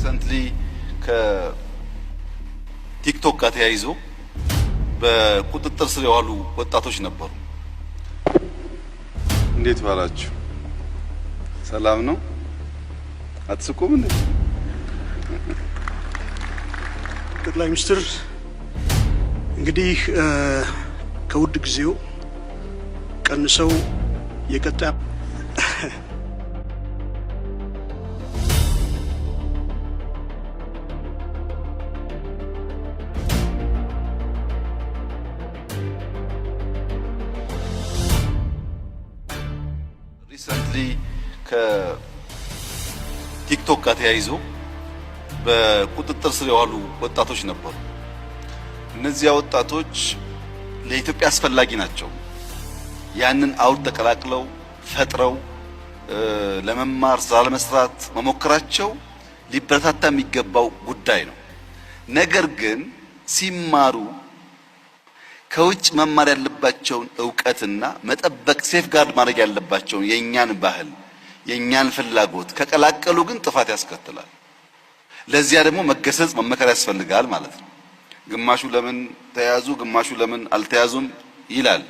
Recently ከቲክቶክ ጋር ተያይዞ በቁጥጥር ስር የዋሉ ወጣቶች ነበሩ። እንዴት ዋላችሁ? ሰላም ነው? አትስቁም እንዴ? ጠቅላይ ሚኒስትር፣ እንግዲህ ከውድ ጊዜው ቀንሰው የቀጣይ Recently ከቲክቶክ ጋር ተያይዞ በቁጥጥር ስር የዋሉ ወጣቶች ነበሩ። እነዚያ ወጣቶች ለኢትዮጵያ አስፈላጊ ናቸው። ያንን አውድ ተቀላቅለው ፈጥረው ለመማር፣ ስራ ለመስራት መሞከራቸው ሊበረታታ የሚገባው ጉዳይ ነው። ነገር ግን ሲማሩ ከውጭ መማር ያለባቸውን እውቀትና መጠበቅ፣ safeguard ማድረግ ያለባቸውን የእኛን ባህል፣ የእኛን ፍላጎት ከቀላቀሉ ግን ጥፋት ያስከትላል። ለዚያ ደግሞ መገሰጽ፣ መመከር ያስፈልጋል ማለት ነው። ግማሹ ለምን ተያዙ፣ ግማሹ ለምን አልተያዙም ይላል።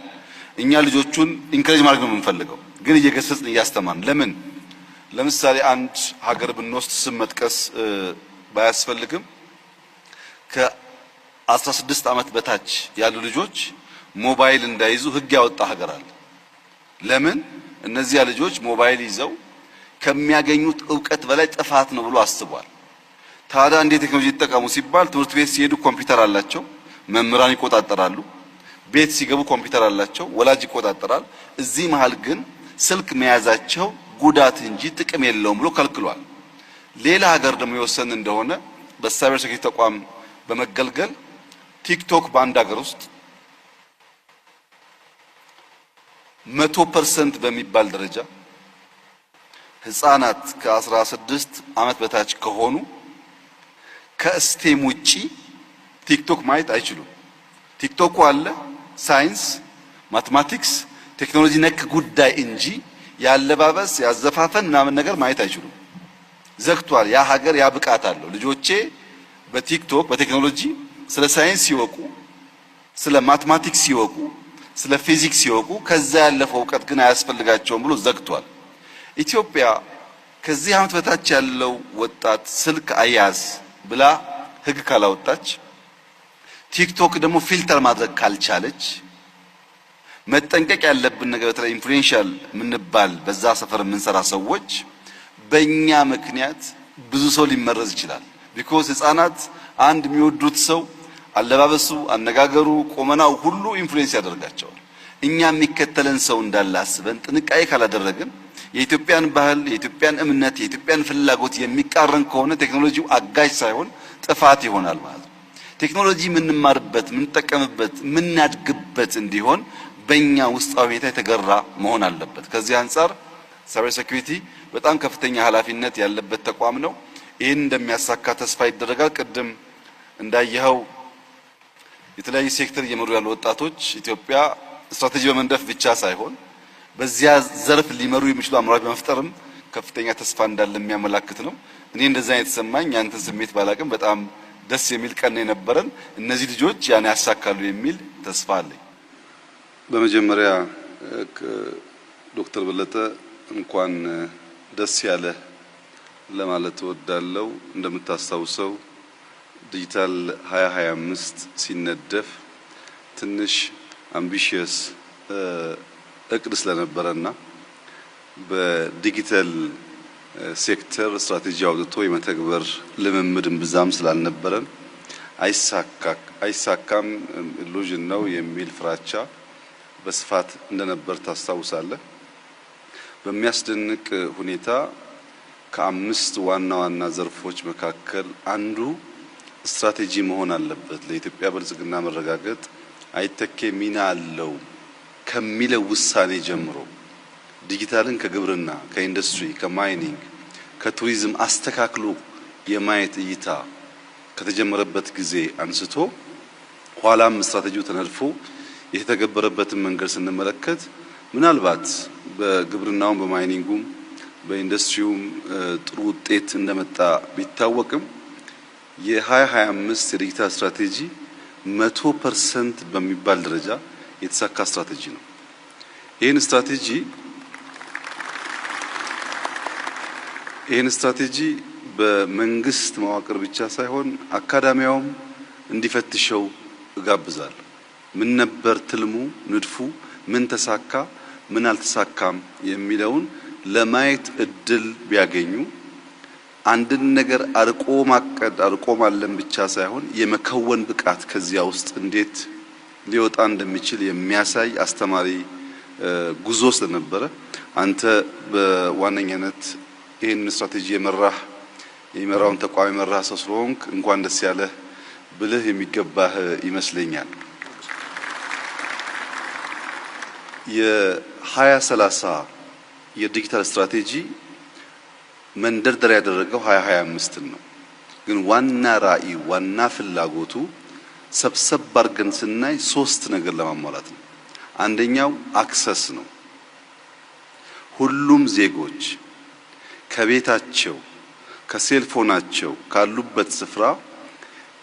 እኛ ልጆቹን encourage ማድረግ ነው የምንፈልገው፣ ግን እየገሰጽን እያስተማርን ለምን፣ ለምሳሌ አንድ ሀገር ብንወስድ፣ ስም መጥቀስ ባያስፈልግም፣ ከ16 ዓመት በታች ያሉ ልጆች ሞባይል እንዳይዙ ሕግ ያወጣ ሀገር አለ። ለምን? እነዚያ ልጆች ሞባይል ይዘው ከሚያገኙት እውቀት በላይ ጥፋት ነው ብሎ አስቧል። ታዲያ እንዴት ቴክኖሎጂ ይጠቀሙ ሲባል ትምህርት ቤት ሲሄዱ ኮምፒውተር አላቸው፣ መምህራን ይቆጣጠራሉ። ቤት ሲገቡ ኮምፒውተር አላቸው፣ ወላጅ ይቆጣጠራል። እዚህ መሃል ግን ስልክ መያዛቸው ጉዳት እንጂ ጥቅም የለውም ብሎ ከልክሏል። ሌላ ሀገር ደግሞ የወሰን እንደሆነ በ cyber security ተቋም በመገልገል ቲክቶክ በአንድ ሀገር ውስጥ 100% በሚባል ደረጃ ህፃናት ከ16 ዓመት በታች ከሆኑ ከ STEM ውጪ ቲክቶክ ማየት አይችሉም። ቲክቶኩ አለ ሳይንስ፣ mathematics፣ ቴክኖሎጂ ነክ ጉዳይ እንጂ ያለባበስ፣ ያዘፋፈን ምናምን ነገር ማየት አይችሉም። ዘግቷል። ያ ሀገር ያ ብቃት አለው። ልጆቼ በቲክቶክ በቴክኖሎጂ ስለ ሳይንስ ሲወቁ፣ ስለ mathematics ሲወቁ፣ ስለ ፊዚክስ ሲወቁ፣ ከዛ ያለፈው እውቀት ግን አያስፈልጋቸውም ብሎ ዘግቷል። ኢትዮጵያ ከዚህ ዓመት በታች ያለው ወጣት ስልክ አያዝ ብላ ሕግ ካላወጣች፣ ቲክቶክ ደግሞ filter ማድረግ ካልቻለች፣ መጠንቀቅ ያለብን ነገር በተለይ influential የምንባል በዛ ሰፈር የምንሰራ ሰዎች በእኛ ምክንያት ብዙ ሰው ሊመረዝ ይችላል። Because ህፃናት አንድ የሚወዱት ሰው አለባበሱ፣ አነጋገሩ፣ ቁመናው ሁሉ influence ያደርጋቸዋል። እኛ የሚከተለን ሰው እንዳለ አስበን ጥንቃቄ ካላደረግን የኢትዮጵያን ባህል፣ የኢትዮጵያን እምነት፣ የኢትዮጵያን ፍላጎት የሚቃረን ከሆነ ቴክኖሎጂው አጋዥ ሳይሆን ጥፋት ይሆናል ማለት ነው። ቴክኖሎጂ የምንማርበት፣ የምንጠቀምበት፣ የምናድግበት እንዲሆን በእኛ ውስጣዊ ሁኔታ የተገራ መሆን አለበት። ከዚህ አንጻር cyber security በጣም ከፍተኛ ኃላፊነት ያለበት ተቋም ነው። ይህን እንደሚያሳካ ተስፋ ይደረጋል። ቅድም እንዳየኸው የተለያዩ ሴክተር እየመሩ ያሉ ወጣቶች ኢትዮጵያ ስትራቴጂ በመንደፍ ብቻ ሳይሆን በዚያ ዘርፍ ሊመሩ የሚችሉ አመራሮች በመፍጠርም ከፍተኛ ተስፋ እንዳለ የሚያመላክት ነው። እኔ እንደዛ የተሰማኝ፣ ያንተን ስሜት ባላቅም፣ በጣም ደስ የሚል ቀን ነው የነበረን። እነዚህ ልጆች ያን ያሳካሉ የሚል ተስፋ አለኝ። በመጀመሪያ ዶክተር በለጠ እንኳን ደስ ያለህ ለማለት እወዳለሁ። እንደምታስታውሰው ዲጂታል 2025 ሲነደፍ ትንሽ ambitious እቅድ ስለነበረና በዲጂታል ሴክተር ስትራቴጂ አውጥቶ የመተግበር ልምምድ እምብዛም ስላልነበረን አይሳካም፣ illusion ነው የሚል ፍራቻ በስፋት እንደነበር ታስታውሳለህ። በሚያስደንቅ ሁኔታ ከአምስት ዋና ዋና ዘርፎች መካከል አንዱ ስትራቴጂ መሆን አለበት፣ ለኢትዮጵያ ብልጽግና መረጋገጥ አይተኬ ሚና አለው ከሚለው ውሳኔ ጀምሮ ዲጂታልን ከግብርና፣ ከኢንዱስትሪ፣ ከ mining፣ ከቱሪዝም አስተካክሎ የማየት እይታ ከተጀመረበት ጊዜ አንስቶ ኋላም ስትራቴጂው ተነድፎ የተተገበረበትን መንገድ ስንመለከት ምናልባት በግብርናውም በ mining ኡም በኢንዱስትሪውም ጥሩ ውጤት እንደመጣ ቢታወቅም የ2025 የዲጂታል ስትራቴጂ 100% በሚባል ደረጃ የተሳካ ስትራቴጂ ነው። ይህን ስትራቴጂ በመንግስት መዋቅር ብቻ ሳይሆን አካዳሚያውም እንዲፈትሸው እጋብዛለሁ። ምን ነበር ትልሙ፣ ንድፉ፣ ምን ተሳካ፣ ምን አልተሳካም የሚለውን ለማየት እድል ቢያገኙ አንድን ነገር አርቆ ማቀድ አርቆ ማለም ብቻ ሳይሆን የመከወን ብቃት ከዚያ ውስጥ እንዴት ሊወጣ እንደሚችል የሚያሳይ አስተማሪ ጉዞ ስለነበረ አንተ በዋነኛነት ይህን ስትራቴጂ የመራህ የሚመራውን ተቋም የመራህ ሰው ስለሆንክ እንኳን ደስ ያለህ ብልህ የሚገባህ ይመስለኛል። የ2030 የዲጂታል ስትራቴጂ መንደርደሪያ ያደረገው 2025ን ነው። ግን ዋና ራዕይ ዋና ፍላጎቱ ሰብሰብ አድርገን ስናይ ሶስት ነገር ለማሟላት ነው። አንደኛው access ነው። ሁሉም ዜጎች ከቤታቸው ከ cell phone ኣቸው ካሉበት ስፍራ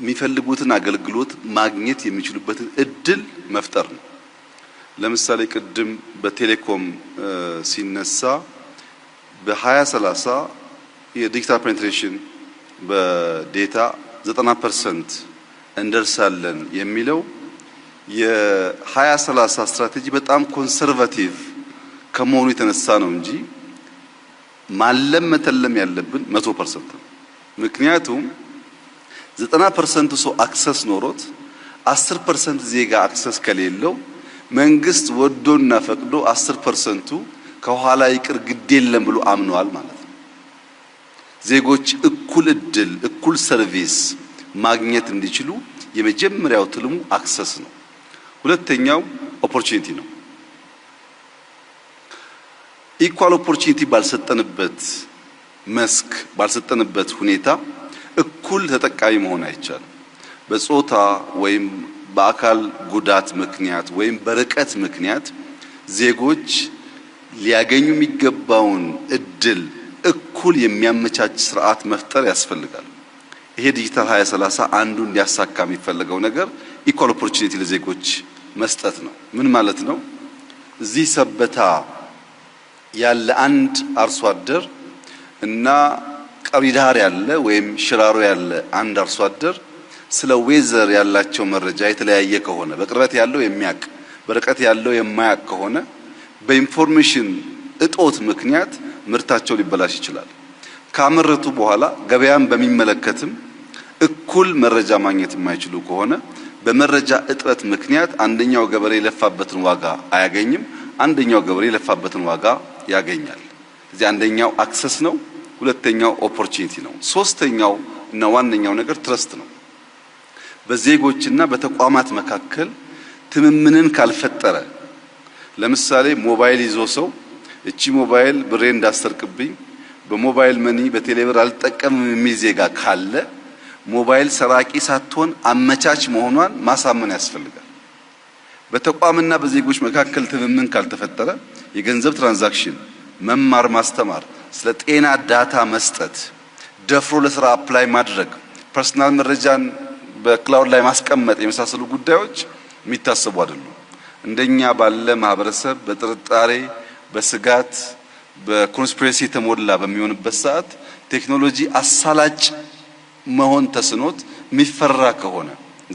የሚፈልጉትን አገልግሎት ማግኘት የሚችሉበትን እድል መፍጠር ነው። ለምሳሌ ቅድም በቴሌኮም ሲነሳ በ2030 የ digital penetration በ data 90% እንደርሳለን የሚለው የ2030 ስትራቴጂ በጣም conservative ከመሆኑ የተነሳ ነው እንጂ ማለም መተለም ያለብን 100% ነው። ምክንያቱም 90% ሰው access ኖሮት 10% ዜጋ access ከሌለው መንግስት ወዶና ፈቅዶ 10%ቱ ከኋላ ይቅር ግድ የለም ብሎ አምኗል ማለት ነው። ዜጎች እኩል እድል እኩል service ማግኘት እንዲችሉ የመጀመሪያው ትልሙ access ነው። ሁለተኛው opportunity ነው። Equal opportunity ባልሰጠንበት መስክ ባልሰጠንበት ሁኔታ እኩል ተጠቃሚ መሆን አይቻልም። በጾታ ወይም በአካል ጉዳት ምክንያት ወይም በርቀት ምክንያት ዜጎች ሊያገኙ የሚገባውን እድል እኩል የሚያመቻች ስርዓት መፍጠር ያስፈልጋል። ይሄ ዲጂታል 2030 አንዱ እንዲያሳካ የሚፈለገው ነገር equal opportunity ለዜጎች መስጠት ነው። ምን ማለት ነው? እዚህ ሰበታ ያለ አንድ አርሶ አደር እና ቀብሪዳር ያለ ወይም ሽራሮ ያለ አንድ አርሶ አደር ስለ weather ያላቸው መረጃ የተለያየ ከሆነ በቅርበት ያለው የሚያቅ በርቀት ያለው የማያቅ ከሆነ በ information እጦት ምክንያት ምርታቸው ሊበላሽ ይችላል። ካመረቱ በኋላ ገበያን በሚመለከትም እኩል መረጃ ማግኘት የማይችሉ ከሆነ በመረጃ እጥረት ምክንያት አንደኛው ገበሬ የለፋበትን ዋጋ አያገኝም፣ አንደኛው ገበሬ የለፋበትን ዋጋ ያገኛል። እዚህ አንደኛው access ነው፣ ሁለተኛው opportunity ነው። ሶስተኛው እና ዋነኛው ነገር trust ነው። በዜጎችና በተቋማት መካከል ትምምንን ካልፈጠረ ለምሳሌ ሞባይል ይዞ ሰው እቺ ሞባይል ብሬ እንዳሰርቅብኝ በ mobile money በቴሌብር አልጠቀምም የሚል ዜጋ ካለ ሞባይል ሰራቂ ሳትሆን አመቻች መሆኗን ማሳመን ያስፈልጋል። በተቋምና በዜጎች መካከል ትምምን ካልተፈጠረ የገንዘብ transaction፣ መማር ማስተማር፣ ስለ ጤና data መስጠት፣ ደፍሮ ለስራ apply ማድረግ፣ personal መረጃን በ cloud ላይ ማስቀመጥ የመሳሰሉ ጉዳዮች የሚታሰቡ አይደሉም። እንደኛ ባለ ማህበረሰብ በጥርጣሬ በስጋት በ conspiracy የተሞላ በሚሆንበት ሰዓት ቴክኖሎጂ አሳላጭ መሆን ተስኖት የሚፈራ ከሆነ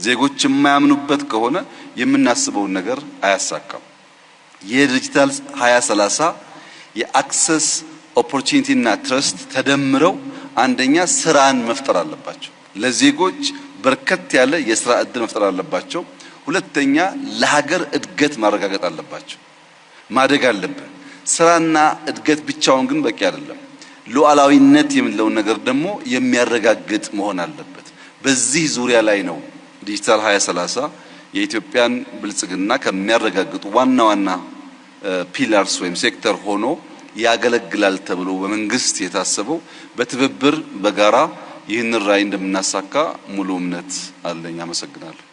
ዜጎች የማያምኑበት ከሆነ የምናስበውን ነገር አያሳካም። የዲጂታል 2030 የ access opportunity እና trust ተደምረው አንደኛ ስራን መፍጠር አለባቸው። ለዜጎች በርከት ያለ የስራ እድል መፍጠር አለባቸው። ሁለተኛ ለሀገር እድገት ማረጋገጥ አለባቸው። ማደግ አለብን። ስራና እድገት ብቻውን ግን በቂ አይደለም። ሉዓላዊነት የምንለውን ነገር ደግሞ የሚያረጋግጥ መሆን አለበት። በዚህ ዙሪያ ላይ ነው ዲጂታል 2030 የኢትዮጵያን ብልጽግና ከሚያረጋግጡ ዋና ዋና pillars ወይም ሴክተር ሆኖ ያገለግላል ተብሎ በመንግስት የታሰበው። በትብብር በጋራ ይህንን ራዕይ እንደምናሳካ ሙሉ እምነት አለኝ። አመሰግናለሁ።